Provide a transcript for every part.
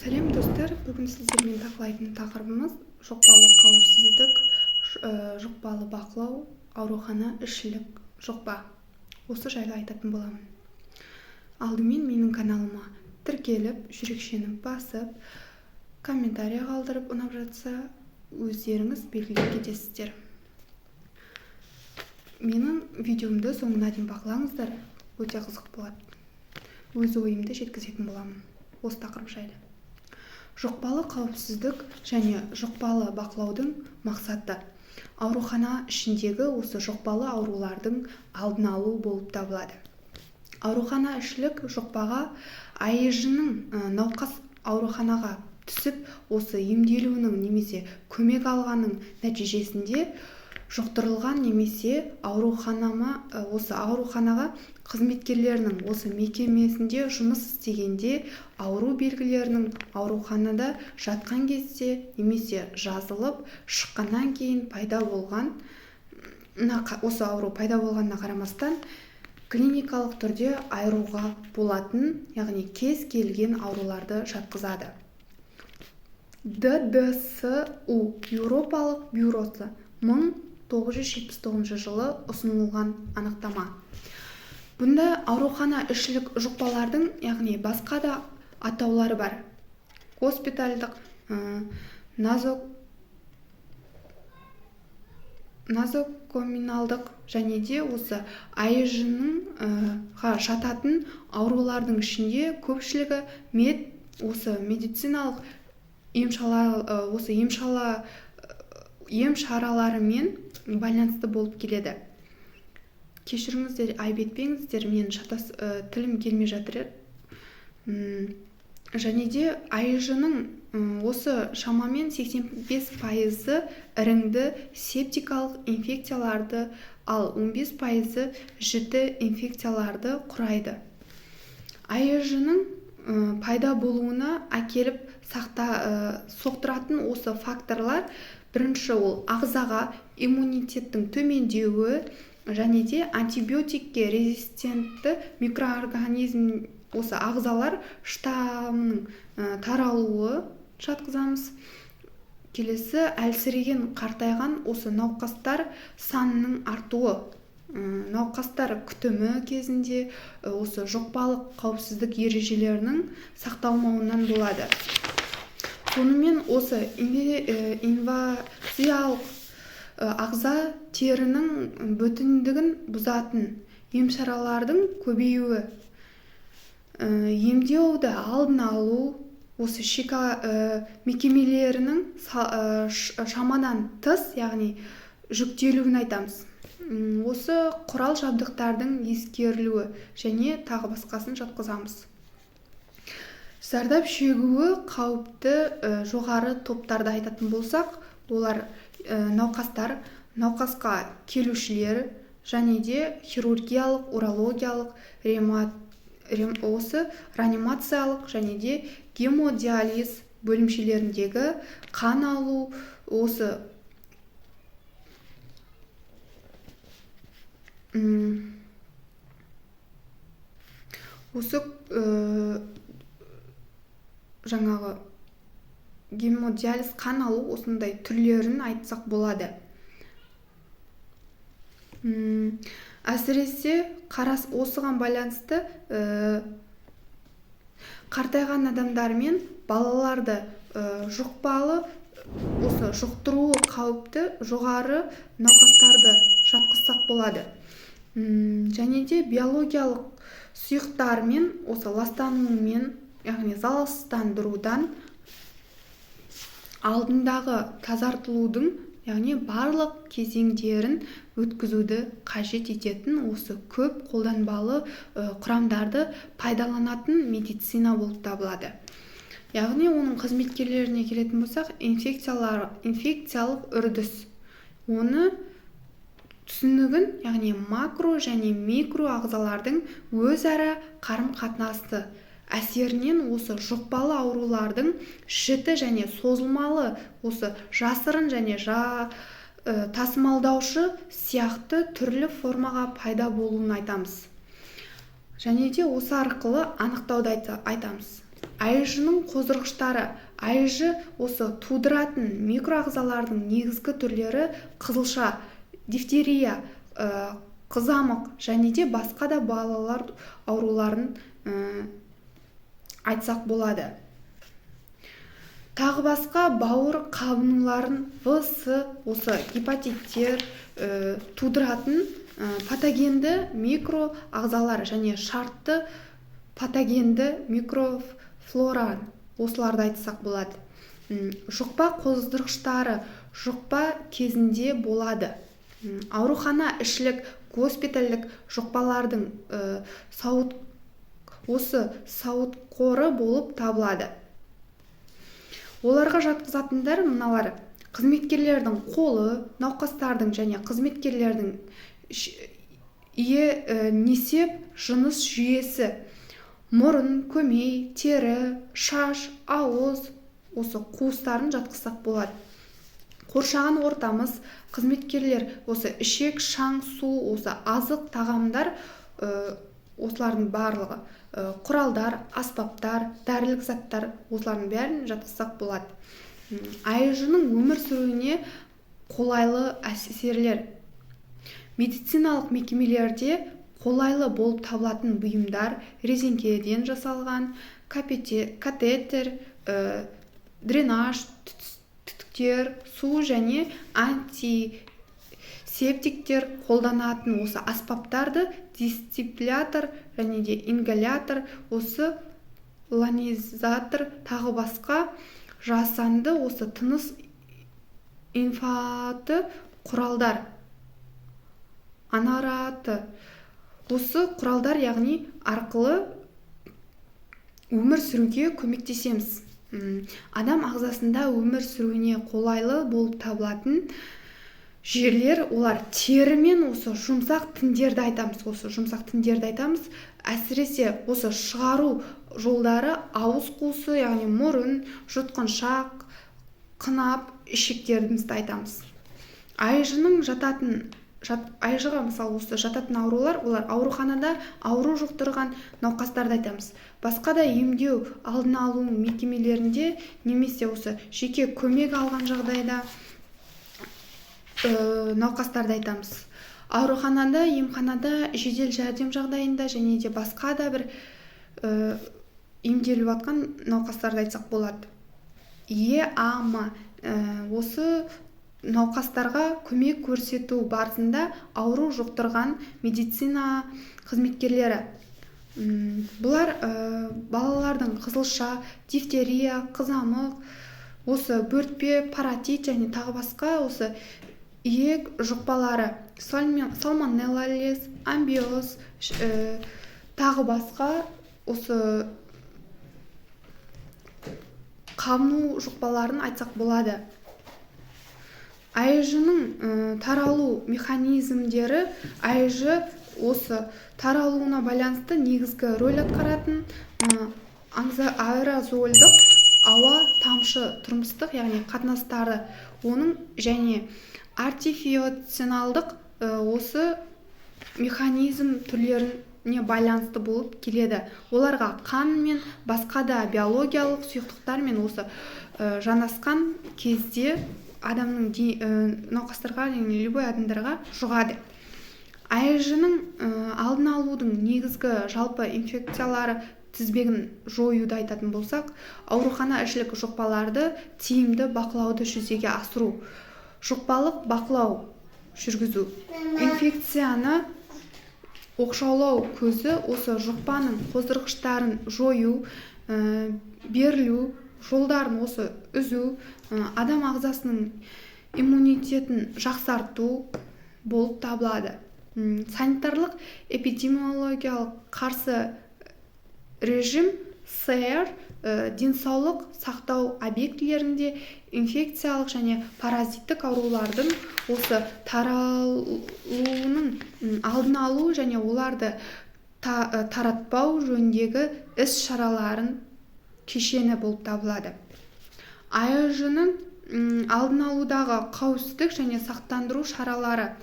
Сәлем, достар! Бүгін сіздермен талқылайтын тақырыбымыз жұқпалы қауіпсіздік, жұқпалы бақылау, аурухана ішілік жұқпа. Осы жайлы айтатын боламын. Алдымен менің каналыма тіркеліп, жүрекшені басып, комментарий қалдырып, ұнап жатса, өздеріңіз белгілеп кетесіздер. Менің видеомды соңына дейін бақылаңыздар, өте қызық болады. Өз ойымды жеткізетін боламын осы тақырып жайлы. Жұқпалы қауіпсіздік және жұқпалы бақылаудың мақсаты аурухана ішіндегі осы жұқпалы аурулардың алдын алу болып табылады. Аурухана ішілік жұқпаға АИЖ-ның науқас ауруханаға түсіп, осы емделуінің немесе көмек алғанның нәтижесінде жұқтырылған немесе ауруханама осы ауруханаға қызметкерлерінің осы мекемесінде жұмыс істегенде ауру белгілерінің ауруханада жатқан кезде немесе жазылып шыққаннан кейін пайда болған, осы ауру пайда болғанына қарамастан, клиникалық түрде айыруға болатын, яғни кез келген ауруларды жатқызады. ДДСУ Еуропалық бюросы 1979 жылы ұсынылған анықтама. Бұнда аурухана ішілік жұқпалардың, яғни басқа да атаулары бар. Госпитальдық, нозокоминалдық және де осы АИЖ-ның жататын аурулардың ішінде көпшілігі мед осы медициналық емшала осы емшала ем шараларымен байланысты болып келеді. Кешіріңіздер, айып етпеңіздер, мен шатас, тілім келмей жатыр еді. Және де АИЖ-ның осы шамамен 85%-ы іріңді септикалық инфекцияларды, ал 15%-ы жіті инфекцияларды құрайды. АИЖ-ның пайда болуына әкеліп соқтыратын осы факторлар: бірінші, ол ағзаға иммунитеттің төмендеуі және де антибиотикке резистентті микроорганизм, осы ағзалар штаммының таралуы жатқызамыз. Келесі, әлсіреген, қартайған осы науқастар санының артуы, науқастар күтімі кезінде осы жұқпалық қауіпсіздік ережелерінің сақталмауынан болады. Сонымен осы инвазиялық, ағза терінің бүтіндігін бұзатын ем-шаралардың көбеюі, емдеуді алдын алу осы шека мекемелерінің шамадан тыс, яғни жүктелуін айтамыз. Осы құрал жабдықтардың ескерілуі және тағы басқасын жатқызамыз. Зардап шегуі қауіпті жоғары топтарды айтатын болсақ, олар науқастар, науқасқа келушілер және де хирургиялық, урологиялық, осы реанимациялық және де гемодиализ бөлімшелеріндегі қан алу, осы жаңағы гемодиализ қан алу осындай түрлерін айтсақ болады. Әсіресе қарас осыған байланысты қартайған адамдар мен балаларды жұқпалы осы жұқтыруы қауіпті жоғары науқастарды жатқызсақ болады. Және де биологиялық сұйықтармен осы ластанумен, яғни залалсыздандырудан алдындағы тазартылудың, яғни барлық кезеңдерін өткізуді қажет ететін осы көп қолданбалы құрамдарды пайдаланатын медицина болып табылады. Яғни оның қызметкерлеріне келетін болсақ, инфекциялық үрдіс, оны түсінігін, яғни макро және микро ағзалардың өзара қарым-қатынасы әсерінен осы жұқпалы аурулардың жіті және созылмалы осы жасырын және тасымалдаушы сияқты түрлі формаға пайда болуын айтамыз. Және де осы арқылы анықтауды айтамыз. АИЖ-ның қоздырғыштары. АИЖ осы тудыратын микроағзалардың негізгі түрлері қызылша, дифтерия, қызамық және де басқа да балалар ауруларын айтсақ болады. Тағы басқа бауыр қабынуларын В, С, осы гепатиттер тудыратын патогенді микроағзалар және шартты патогенді микрофлора, осыларды айтсақ болады. Жұқпа қоздырғыштары жұқпа кезінде болады. Аурухана ішілік, госпитальдік жұқпалардың сауыт осы сауытқоры болып табылады. Оларға жатқызатындар мыналар: қызметкерлердің қолы, науқастардың және қызметкерлердің несеп жыныс жүйесі, мұрын, көмей, тері, шаш, ауыз осы қуыстарын жатқызсақ болады. Қоршаған ортамыз, қызметкерлер осы ішек, шаң, су, осы азық тағамдар, осылардың барлығы, құралдар, аспаптар, дәрілік заттар, осылардың бәрін жатқызсақ болады. АИЖ-ның өмір сүруіне қолайлы әсерлер. Медициналық мекемелерде қолайлы болып табылатын бұйымдар: резеңкеден жасалған катетер, дренаж түтіктер, су және антисептиктер қолданатын осы аспаптарды, дистиллятор және де ингалятор, осы ланизатор, тағы басқа жасанды осы тыныс инфаты құралдар, анараты, осы құралдар, яғни арқылы өмір сүруге көмектесеміз. Адам ағзасында өмір сүруіне қолайлы болып табылатын жерлер, олар тері мен осы жұмсақ тіндерді айтамыз, осы жұмсақ тіндерді айтамыз. Әсіресе осы шығару жолдары ауыз қуысы, яғни мұрын, жұтқыншақ, қынап, ішектерімізді айтамыз. АИЖ-ның жататын АИЖ-ға мысалы осы жататын аурулар, олар ауруханада ауру жұқтырған науқастарды айтамыз. Басқа да емдеу алдын алу мекемелерінде немесе осы жеке көмек алған жағдайда науқастарды айтамыз. Ауруханада, емханада, жедел жәрдем жағдайында және де басқа да бір емделіп жатқан науқастарды айтсақ болады. ЕАМ осы науқастарға көмек көрсету барысында ауру жұқтырған медицина қызметкерлері. Бұлар балалардың қызылша, дифтерия, қызамық, осы бөртпе, паротит және тағы басқа осы иек жұқпалары, сальмонеллез, амебиоз, тағы басқа осы қабыну жұқпаларын айтсақ болады. АИЖ-ның таралу механизмдері. АИЖ осы таралуына байланысты негізгі рөл атқаратын аэрозольдық ауа тамшы тұрмыстық, яғни қатынастары, оның және артифиоциналдық осы механизм түрлеріне байланысты болып келеді. Оларға қан мен басқа да биологиялық сұйықтықтармен осы жанасқан кезде адамның науқастарға және любой адамдарға жұғады. АИЖ-ның алдын алудың негізгі жалпы инфекциялары тізбегін жоюды айтатын болсақ, аурухана ішілік жұқпаларды тиімді бақылауды жүзеге асыру, жұқпалық бақылау жүргізу, инфекцияны оқшаулау көзі, осы жұқпаның қоздырғыштарын жою, берілу жолдарын осы үзу, адам ағзасының иммунитетін жақсарту болып табылады. Санитарлық эпидемиологиялық қарсы режим СЭР денсаулық сақтау объектілерінде инфекциялық және паразиттік аурулардың осы таралуының алдын алу және оларды таратпау жөніндегі іс-шараларын кешені болып табылады. АИЖ-ның алдын алудағы қауіпсіздік және сақтандыру шаралары.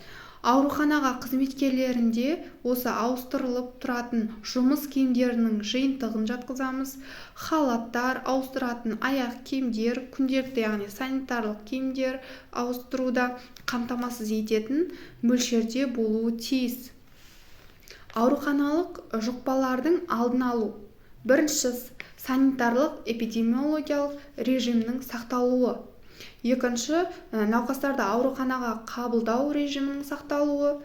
Ауруханаға қызметкерлерінде осы ауыстырылып тұратын жұмыс киімдерінің жиынтығын жатқызамыз. Халаттар, ауыстыратын аяқ киімдер, күнделікті, яғни санитарлық киімдер ауыстыруда қамтамасыз ететін мөлшерде болуы тиіс. Ауруханалық жұқпалардың алдын алу. Бірінші, санитарлық эпидемиологиялық режимнің сақталуы. Екінші, науқастарды ауруханаға қабылдау режимінің сақталуы,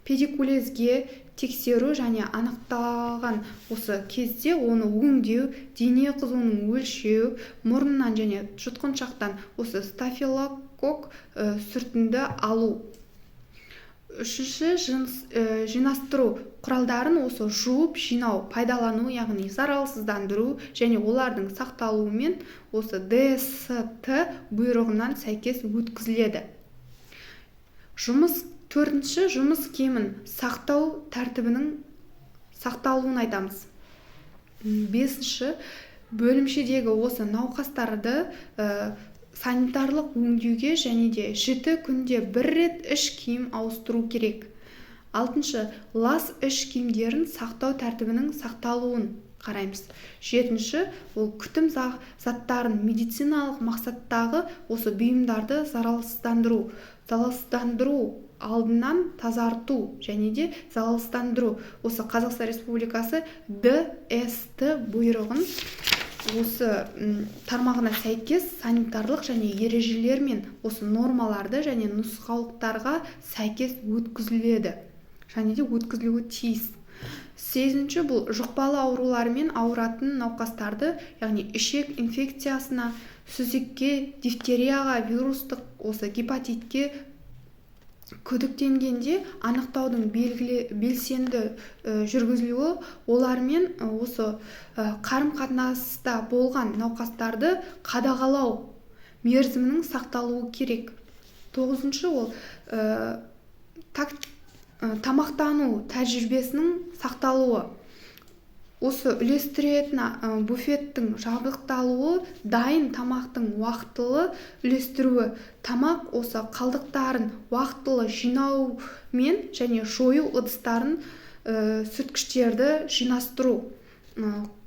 педикулезге тексеру және анықталған осы кезде оны өңдеу, дене қызуының өлшеу, мұрнынан және жұтқыншақтан осы стафилококк сүртінді алу. Үшінші, жинастыру құралдарын осы жуып жинау, пайдалану, яғни залалсыздандыру және олардың сақталуымен осы ДСТ бұйрығынан сәйкес өткізіледі. Жұмыс төртінші, жұмыс киімін сақтау тәртібінің сақталуын айтамыз. Бесінші, бөлімшедегі осы науқастарды санитарлық өңдеуге және де 7 күнде бір рет іш киім ауыстыру керек. Алтыншы, лас іш киімдерін сақтау тәртібінің сақталуын қараймыз. Жетінші, ол күтім заттарын, медициналық мақсаттағы осы бұйымдарды залалсыздандыру, залалсыздандыру алдынан тазарту және де залалсыздандыру. Осы Қазақстан Республикасы ДСТ бұйрығын осы тармағына сәйкес санитарлық және ережелер мен осы нормаларды және нұсқаулықтарға сәйкес өткізіледі және де өткізілуі тиіс. Сегізінші, бұл жұқпалы аурулармен ауыратын науқастарды, яғни ішек инфекциясына, сүзекке, дифтерияға, вирустық осы гепатитке күдіктенгенде анықтаудың белсенді жүргізілуі, олармен осы қарым-қатынаста болған науқастарды қадағалау мерзімінің сақталуы керек. Тоғызыншы, ол тамақтану тәжірибесінің сақталуы. Осы үлестіретін буфеттің жабдықталуы, дайын тамақтың уақытылы үлестіруі, тамақ осы қалдықтарын уақытылы жинау мен және жою ыдыстарын, сүрткіштерді жинастыру,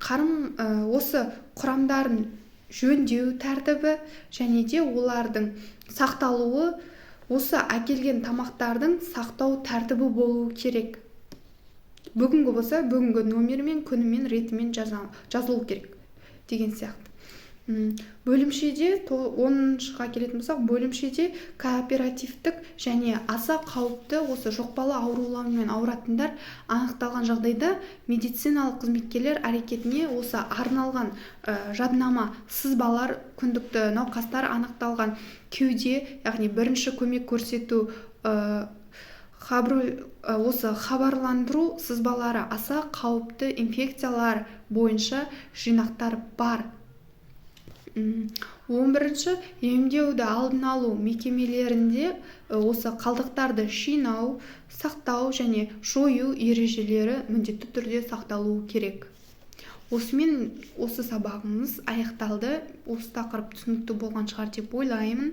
қарым осы құрамдарын жөндеу тәртібі және де олардың сақталуы, осы әкелген тамақтардың сақтау тәртібі болуы керек. Бүгінгі болса, бүгінгі номермен, күнімен, ретімен жазылу керек деген сияқты. Бөлімшеде, 10-шыға келетін болсақ, бөлімшеде кооперативтік және аса қауіпті осы жұқпалы аурулармен ауыратындар анықталған жағдайда медициналық қызметкерлер әрекетіне осы арналған жадынама, сызбалар, күндікті науқастар анықталған кеуде, яғни бірінші көмек көрсету, осы хабарландыру сызбалары, аса қауіпті инфекциялар бойынша жинақтар бар. 11-ші, емдеуді алдын алу мекемелерінде осы қалдықтарды жинау, сақтау және жою ережелері міндетті түрде сақталуы керек. Осымен осы сабағымыз аяқталды. Осы тақырып түсінікті болған шығар деп ойлаймын.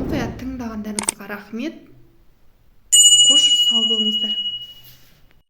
Мұқият тыңдағандарыңызға рахмет. Қош, сау болыңыздар.